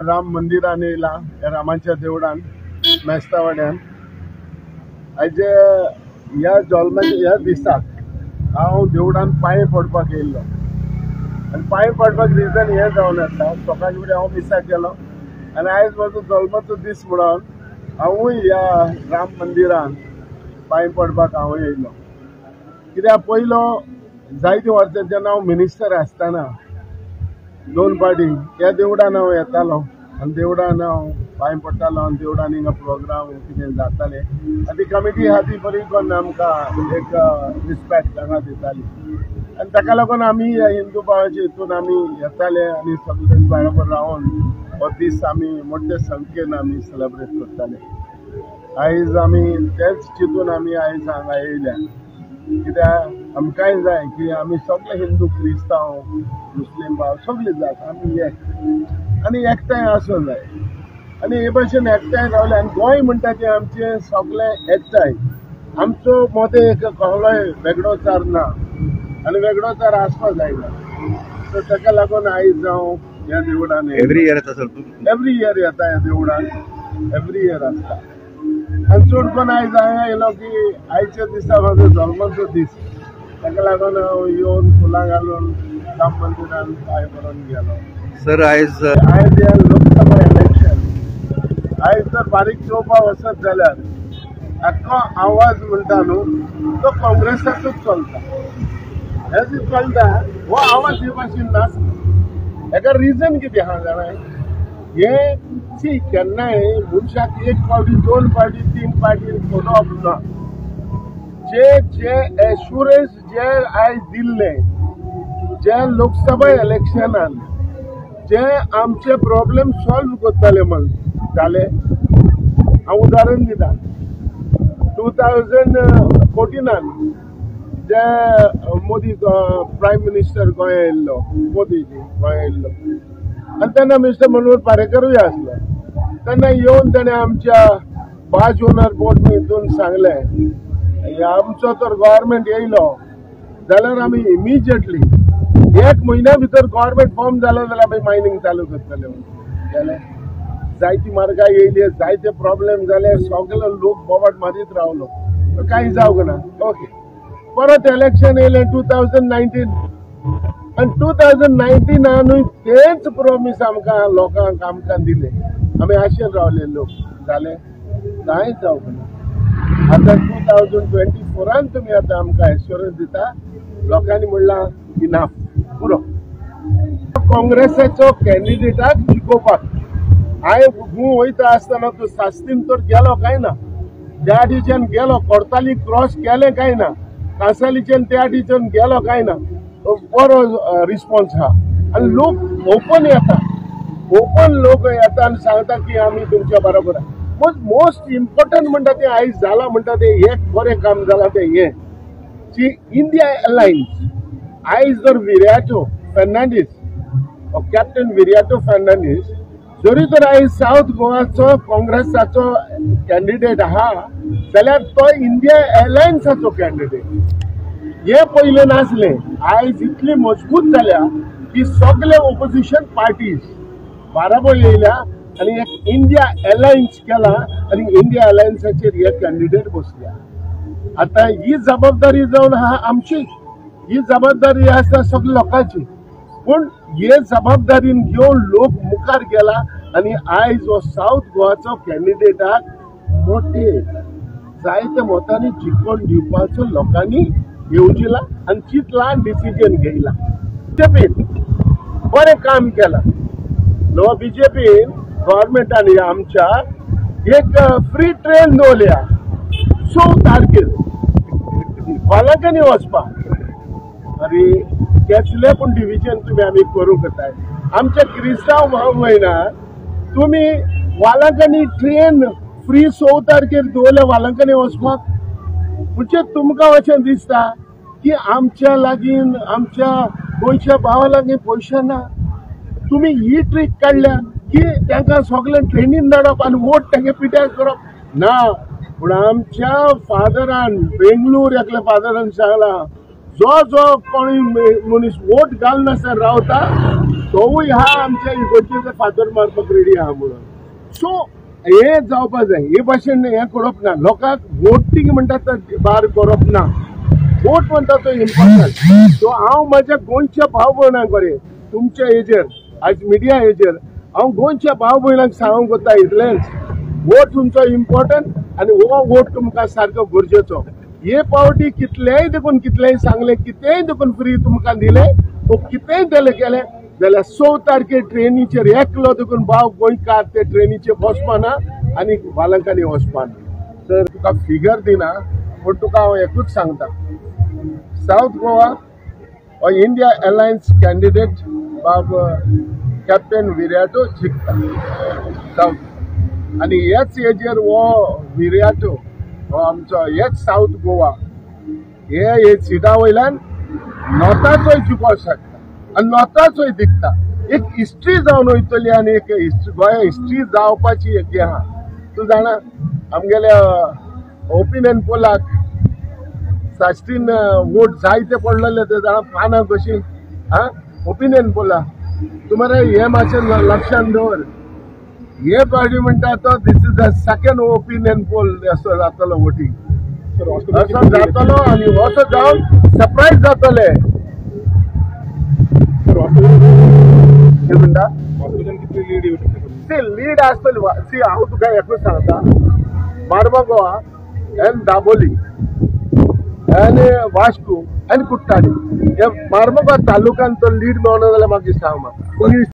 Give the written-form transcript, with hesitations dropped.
राम मंदिरान येयला, ह्या रामाच्या देवळान मेस्तावाड्यान. आयज ह्या जल्माच्या ह्या दिसाक हांव देवळान पांय पडपाक येयल्लो आनी पांय पडपाक रिजन हें जावन आसा, सकाळी फुडें हांव मिसाक गेलो आनी आयज म्हजो जल्माचो दीस म्हणून हांवूय ह्या राम मंदिरान पांय पडपाक हांव येयलो. कित्याक पयलो जायते वर्सां जेन्ना हांव मिनिस्टर आसतना दोन पाटी ह्या देवळान हांव येतालो आनी देवळान हांव पांय पडटालो आनी देवळान हिंगा प्रोग्राम कितें जाताले आनी ती कमिटी आहा ती बरी करून आमकां एक रिस्पेक्ट हांगा दिताली आनी ताका लागून आमी ह्या हिंदू भावाच्या हितून आमी येताले आनी सगळे बरोबर रावन हो दीस आमी मोठ्या संख्येन आमी सेलेब्रेट करताले. आयज आमी तेच चिंतून आमी आयज हांगा येयल्या, कित्याक आमकांय जाय की आमी सगळे हिंदू क्रिस्तांव मुस्लीम भाव सगळे जात आमी एक आनी एकठांय आसूं जाय आनी हे भशेन एकठांय रावले आनी गोंय म्हणटा तें आमचें सगळें एकठांय, आमचो मदें एक कसलोय वेगळोचार ना आनी वेगळोचार आसपाक जायना. सो ताका लागून आयज हांव ह्या देवळान एवरी इयर येता सर, एवरी इयर येता ह्या देवळान, एवरी इयर आसता. आनी चड करून आयज हांगा येयलो की आयच्या दिसा म्हजो जल्माचो दीस, ताका लागून हांव येवन फुलां घालून राम मंदिरान पांय पडून गेलो. सर आयज आयज ह्या लोकसभा इलेक्शन आयज जर बारीक चोवपाक वचत जाल्यार आख्खो आवाज म्हणटा न्हू तो काँग्रेसाचोच चलता, हें चलता हो आवाज हे भाशेन नासता. हेका रिजन कितें आहा जाणा, हे सी केन्नाय मनशाक एक पावटी दोन पावटी तीन पावटी फटोवप ना. जे जे एश्युरन्स जे आयज दिल्ले जे लोकसभा इलेक्शनान जे आमचे प्रॉब्लेम सॉल्व करतले म्हण जाले. हांव उदाहरण दिता, 2014 जे मोदी प्रायम मिनिस्टर गोंय येयल्लो, मोदीजी गोंय येयल्लो आनी तेन्ना मिस्टर मनोहर पारेकरूय आसलो. तेन्ना येवन तेणें आमच्या बाज ओनर बोर्ड हितून सांगलें आमचो तर गव्हर्मेंट येयलो जाल्यार आमी इमिजिएटली एक म्हयन्या भितर गव्हर्मेंट फॉर्म जालो जाल्यार आमी मायनींग चालू करतले जालें. जायती म्हारगाय येयली, जायते प्रॉब्लेम जाले, सगळे लोक बोबाट मारीत रावलो, कांय जावंक ना. ओके, परत इलेक्शन येयलें 2019 आनी 2019 तेच प्रोमीस आमकां लोकांक आमकां दिले, आमी आशेन रावले लोक, जालें कांय जावंक ना. आतां 2024 तुमी आतां आमकां एश्योरन्स दिता, लोकांनी म्हणलां इनाफ पुरो. काँग्रेसाचो कॅन्डिडेटाक जिखोवपाक हांवें गूं वयता आसतना तूं सास्तीन तर गेलो काय ना, त्या टिच्यान गेलो कोर्ताली क्रॉस केलें काय ना, कांसालीच्यान त्या टिच्यान गेलो काय ना, बरो रिस्पॉन्स आहा आनी लोक ओपन येता, ओपन लोक येता आनी सांगता की आमी तुमच्या बरोबर. मोस्ट इम्पॉर्टंट म्हणटा तें आयज जालां म्हणटा तें एक बरें काम जालां तें हें की इंडिया एलायन्स आयज जर विरियातो फर्नांडीस, कॅप्टन विरियातो फर्नांडीस जरी तर आयज सावथ गोवाचो काँग्रेसाचो कॅन्डिडेट आहा जाल्यार तो इंडिया एलायन्साचो कॅन्डिडेट, हे पयलें नासलें. आयज इतली मजबूत जाल्या की सगळे ओपोजिशन पार्टीज बाराबर येयल्या आनी एक इंडिया एलायन्स केला आनी इंडिया एलायन्साचेर हे कॅन्डिडेट बसल्या. आतां ही जबाबदारी जावन आहा आमची, ही जबाबदारी आसा सगळ्या लोकांची, पूण हे जबाबदारीन घेवन लोक मुखार गेला आनी आयज हो सावथ गोवाचो कॅन्डिडेटाक मोठे जायते मतांनी जिखोवन दिवपाचो लोकांनी येवजिला आनी चिंतला डिसिजन घेयला. बीजेपीन बरें काम केलां, नवा बीजेपीन गव्हर्मेंटान आमच्या एक फ्री ट्रेन दवरल्या 6 तारखेर वालांकांनी वचपाक. अरे केसले पूण डिविजन तुमी आमी करूंक जाय. आमच्या क्रिस्तांव भाव भयणा तुमी वालांकांनी ट्रेन फ्री 6 तारखेर दवरल्या वालांकांनी वचपाक, म्हणजे तुमकां अशें दिसता की आमच्या लागीं आमच्या गोंयच्या भावा लागीं पयशे ना. तुमी ही ट्रीक काडल्या की तांकां सगळें ट्रेनीन धाडप आनी वोट तांगे पिड्यार करप ना. पूण आमच्या फादरान बेंगलूर एकल्या फादरान सांगलां जो जो कोणी मनीस वोट घालनासतना रावता तोवूय हा आमच्या इगोर्जेचो फातर मारपाक रेडी आहा म्हणून. सो हे जावपा जाय, हे भाशेन हें करप ना. लोकांक वोटींग म्हणटा तो बार करप ना, वोट म्हणटा तो इम्पॉर्टंट. सो हांव म्हज्या गोंयच्या भाव भयणांक बरें तुमच्या हेजेर आयज मिडिया हेजेर हांव गोंयच्या भाव भयणांक सांगूंक वता इतलेंच, वोट तुमचो इम्पॉर्टंट आनी हो वोट तुमकां सारको गरजेचो. हे पावटी कितलेय देखून कितलेय सांगले, कितेंय देखून फ्री तुमकां दिलें, कितेंय दिलें केलें जाल्यार 6 तारखे ट्रेनीचेर एकलो देखून भाव गोंयकार ते ट्रेनीचेर बसपाना आनी बालंकांनी वचपाना. तर तुका फिगर दिना पूण तुका हांव एकूच सांगता, सावथ गोवा हो इंडिया अलायन्स कॅन्डिडेट बाब कॅप्टन विरियाटो जिखता सावथ. आनी हेच हेजेर हो विरियाटो हो आमचो हेच सावथ गोवा हे सिटा वयल्यान नॉर्थाचोय जिखोंक शकता आनी नॉर्थाचोय दिखता. एक हिस्ट्री जावन वयतली आनी एक हिस्ट्री गोंया हिस्ट्री जावपाची एक हें आहा. तूं जाणा आमगेल्या ओपिनियन पोलाक 16 वोट जायते पडलेले ते जाणा पानां कशीं आं ओपिनियन पोला. तुमरे हे मातशें लक्षान दवर, हे पार्टी म्हणटा तो this is the second opinion poll असो जातलो वोटींग असो जातलो आनी असो जावन सरप्रायज जातले. म्हणटा सी लीड आसतली. सी हांव तुका एकूच सांगता, मार्मगोवा आनी दाबोली आनी वास्को आनी कुट्टाडी हे मार्मगोवा तालुक्यान तो लीड मेळना जाल्यार मागीर सांग म्हाका.